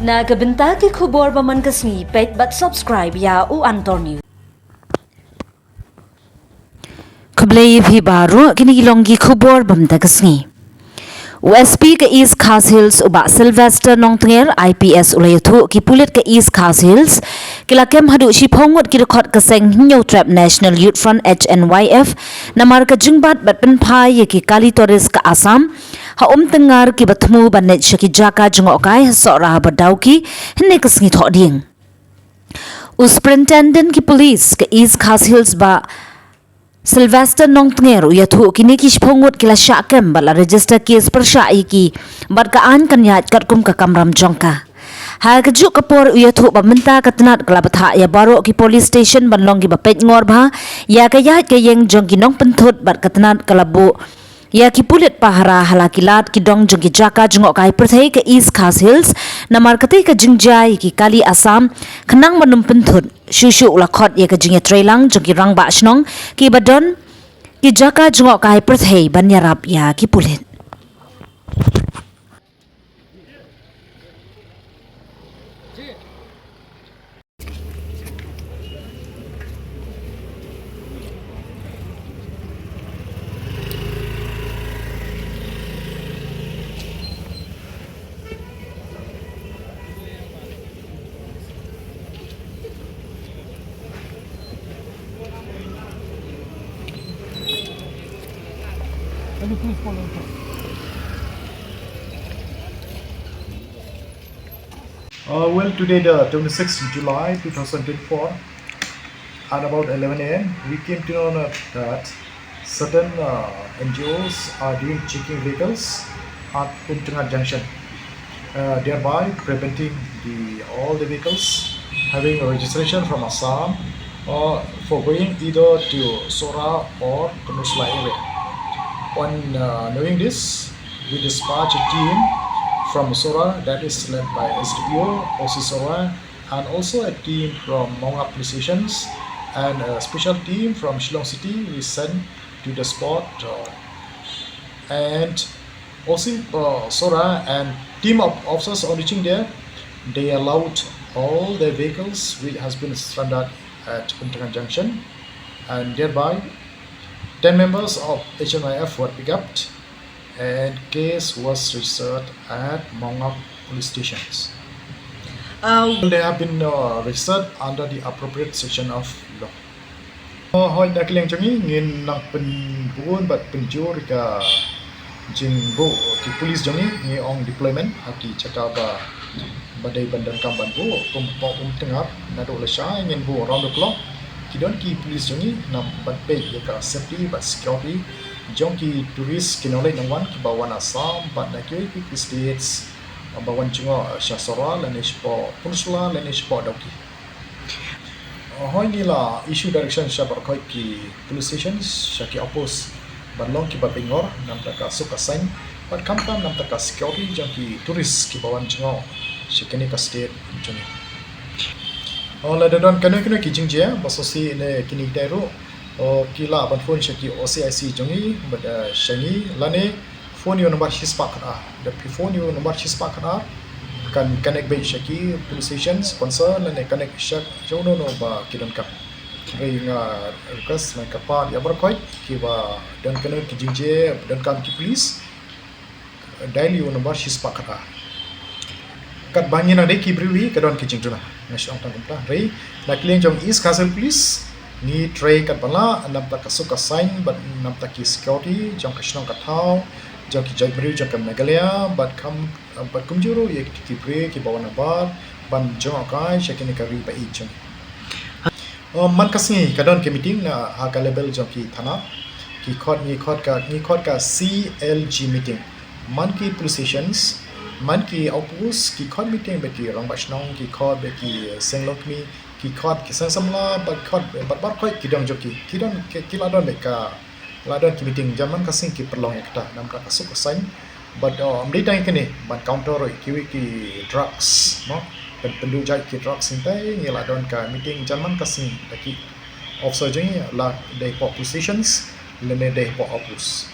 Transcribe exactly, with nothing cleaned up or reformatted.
Na ka bynta ki khubor ba man ka sngi, peit bad subscribe ïa u Antor News. Khublei ïa phi baroh, kine ki long ki khubor ba mynta ka sngi. U S P ka East Khasi Hills u Bah Sylvester Nongtnger, I P S, u la ïathuh ki pulit ka East Khasi Hills ki la kem haduh shiphew ngut ki dkhot ka seng Hynñiewtrep National Youth Front, H N Y F, namar ka jingbat bad pynphai ïa ki kali tourist ka Assam ha Umtyngngar kiba thmu ban leit sha ki jaka jngohkai ha Sohra bad Dawki hynne ka sngi Thohdieng. U Superintendent ki Police ka East Khasi Hills Bah Sylvester Nongtnger u ïathuh kine ki shiphew ngut ki la shah kem bad la register case pyrshah ïa ki bad ka aiñ kan ïaid katkum ka kamram jong ka. Ha kajuh ka por u ïathuh ba mynta ka tnat ka la bthah ïa baroh ki police station ban long kiba peit ngor bha ïa ka ïaid ka ïeng jong ki nongpynthut bad ka tnat ka la buh ïa ki pulit pahara ha la ki lad ki dong jong ki jaka jngohkai pyrthei ka East Khasi Hills, namar katei ka jingjia ïa ki kali Assam khnang ban ym pynthut. Shuh shuh u la khot ïa ka jingïatreilang jong ki rangbah shnong kiba don ki jaka jngohkai pyrthei ban ïarap ïa ki pulit. Can you please follow the Uh, well, today, the twenty-sixth July two thousand twenty-four, at about eleven a m, we came to know that certain uh, N G Os are doing checking vehicles at Umtyngngar Junction, uh, thereby preventing the all the vehicles having a registration from Assam or for going either to Sohra or Knursla area. On uh, knowing this, we dispatch a team from Sohra that is led by S D P O, O C Sohra, and also a team from Maungap Police Stations and a special team from Shillong City we sent to the spot. Uh, and O C uh, Sohra and team of officers on reaching there, they allowed all the vehicles which has been stranded at Umtyngngar Junction, and thereby ten members of H N Y F were picked up and case was registered at Maungap Police Stations. Uh, they have been uh, registered under the appropriate section of law. Uh, hoi da ka liang jong ngi ngin nang pynbun bad pynjur ka jingbuh ki police jong ngi, ngi ong deployment ha ki jaka ba ba dei ban donkam ban buh, kum hapoh Umtyngngar naduh lashai ngin buh round the clock. Ki don ki police jong ngi nang ban peit ïa ka safety bad security jong ki tourist ki nonglehnongwan kiba wan Assam bad na kiwei kiwei ki states ba wan jngoh sha Sohra lane shapoh Knursla lane shapoh Dawki. Hoi ngi la issue direction sha baroh ki police stations sha ki outpost ban long kiba bingor namar ka suk ka saiñ bad khamtam namar ka security jong ki tourist kiba wan jngoh sha kane ka state jong ngi. Lada don kano kano ki jingjia ba sngewsih ne kine ki dei ruh, ki lah ban phone sha ki O C I C jong ngi bad sha ngi lane phone ïa u number shispah khatar. Da phi phone ïa u number shispah khatar kan connect beit sha ki police station sponsor lane connect sha uno uno ba ki donkam. Hynrei nga request lane kyrpad ïa baroh kiba don kano ki jingjia ba donkam ki police, dial ïa u number shispah khatar. Katba ngi nang dei ki briew hi ka don ki jingduna, nga shu ong tang kumta. Hynrei na ka liang jong East Khasi Hills Police ngi trei katba lah namar ka suk ka saiñ bad namar ki security jong ka shnong ka thaw jong ki jaitbynriew jong ka Meghalaya bad kam bad kumjuh ruh ïa ki briew kiba wan nabar ban jngohkai sha kane ka ri ba ïeit jong ngi. Man ka sngi ka don ka meeting na ha ka level jong ki thana. Ki khot, ngi khot ka, ngi khot ka C L G meeting. Man ki police stations, man ki outpost, ki khot meeting bad ki rangbah shnong, ki khot bad ki seng longkmie, ki khot ki seng samla, bad khot bad baroh ki dong jong ki. Ki don ki la don bad ka la don ki meeting jan man ka sngi ki pynlong ïa kata namar ka suk ka saiñ. Bad ym dei tang ïa kane ban counter ïa kiwei ki drugs, mo. Ban pynduh jait ki drugs, ngi la don ka meeting jan man ka sngi da ki officer jong ngi, la dei hapoh police stations lane dei hapoh outpost.